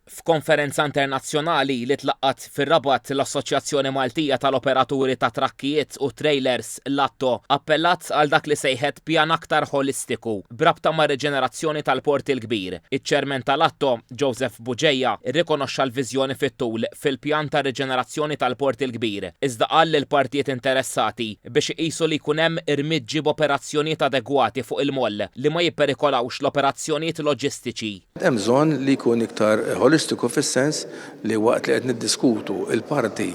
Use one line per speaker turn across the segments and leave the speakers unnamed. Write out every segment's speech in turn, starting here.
F'konferenza internazzjonali li tlaqqat fir-Rabat, l-Assoċjazzjoni Maltija tal-Operaturi ta' Trakkijiet u Trailers, l-ATTO, appellat għal dak li sejħet pjan aktar ħolistiku b'rabta mar-riġenerazzjoni tal-Port il-Kbir. Iċ-Chairman tal-ATTO, Joseph Bugeja, irrikonoxxa l-viżjoni fit-tul fil-pjan ta' riġenerazzjoni tal-Port il-Kbir, iżda qal lill-partijiet interessati biex iqisu li jkun hemm irmiġġi b'operazzjonijiet adegwati fuq il-moll li ma jipperikolawx l-operazzjonijiet loġistiċi.
Hemm bżonn li jkun iktar ħolistiku fis-sens li waqt li qed niddiskutu l-parti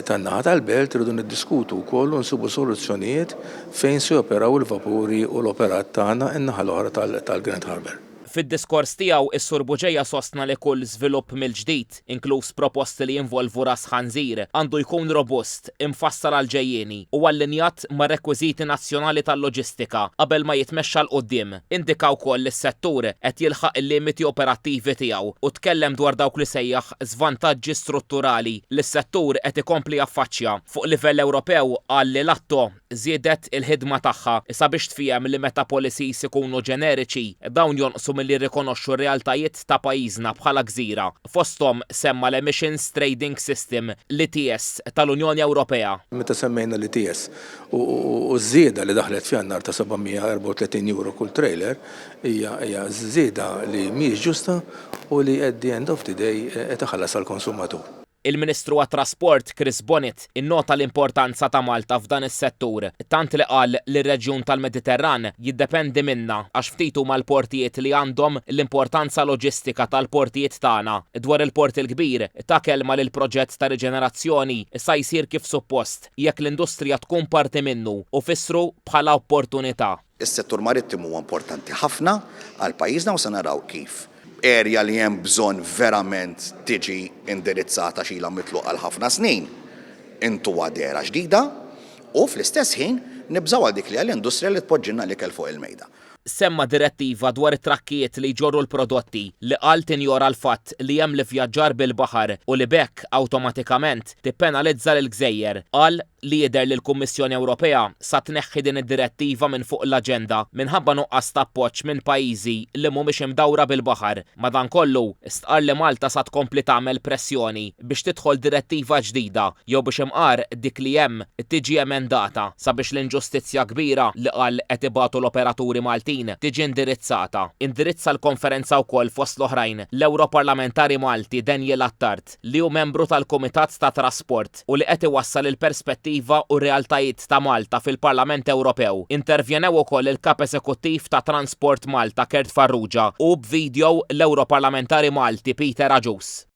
tan-naħa tal-belt irridu niddiskutu wkoll u nsibu soluzzjonijiet fejn se joperaw il-vapuri u l-operat tagħna n-naħa l-oħra tal-Grand Harbour.
Fid-diskors tiegħu, is-Sur Bugeja sostna li kull żvilupp mill-ġdid, inkluż proposti li jinvolvu ras ħanżir, għandu jkun robust, imfassal għall-ġejjieni u allinjat mar-rekwiżiti nazzjonali tal-loġistika qabel ma jitmexxa 'l quddiem. Indika wkoll li s-settur qed jilħaq il-limiti operattivi tiegħu u tkellem dwar dawk li sejjaħ żvantaġġi strutturali li s-settur qed ikompli jaffaċċja. Fuq livell Ewropew qal li l-ATTO żiedet il-ħidma tagħha sabiex tfiehem li meta policies ikunu ġeneriċi, dawn jonqsu milli jirrikonoxxu r-realtajiet ta' pajjiżna bħala gżira. Fosthom semma l-Emissions Trading System, l-ETS, tal-Unjoni Ewropea.
Meta semmejna l-ETS u ż-żieda li daħlet f'Jannar ta' 734 euro kull trailer, hija żieda li mhijiex ġusta u li at the end of the day qed iħallasha l-konsumatur.
Il-Ministru għat-Trasport Chris Bonett innota l-importanza ta' Malta f'dan is-settur, tant li qal li r-reġjun tal-Mediterran jiddependi minna għax ftit huma l-portijiet li għandhom l-importanza loġistika tal-portijiet tagħna. Dwar il-Port il-Kbir, ta kelma li l-proġett ta' riġenerazzjoni sa jsir kif suppost jekk l-industrija tkun parti minnu u fissru bħala opportunità.
Is-settur marittimu huwa importanti ħafna għal pajjiżna u se naraw kif area li hemm bżonn verament tiġi indirizzata x'ilha mitluq għal ħafna snin intuha dehra ġdida u fl-istess ħin nibżgħu għal dik li hija l-industrija li tpoġġilna l-ikel fuq il-mejda.
Semma direttiva dwar it-trakkijiet li jġorru l-prodotti li qal tinjora l-fatt li hemm l-ivvjaġġar bil-baħar u li b'hekk awtomatikament tippenalizza lill-gżejjer. Qal li jidher li l-Kummissjoni Ewropea sa tneħħi din id-direttiva minn fuq l-aġenda minħabba nuqqas ta' appoġġ minn pajjiżi li mhumiex imdawra bil-baħar. Madankollu, stqarr li Malta sa tkompli tagħmel pressjoni biex tidħol direttiva ġdida jew biex imqar dik li hemm tiġi emendata sabiex l-inġustizzja kbira li qal qed ibatu l-operaturi Maltin tiġi indirizzata. Indirizza l-konferenza wkoll fost l-oħrajn l-Ewroparlamentari Malti Daniel Attard li hu membru tal-Kumitat tat-Trasport u li qed iwassal il-perspettiva u r-realtajiet ta' Malta fil-Parlament Ewropew. Intervjenew ukoll il-Kap Eżekuttiv ta' Transport Malta Kurt Farrugia u b'video l-Ewroparlamentari Malti Peter Agius.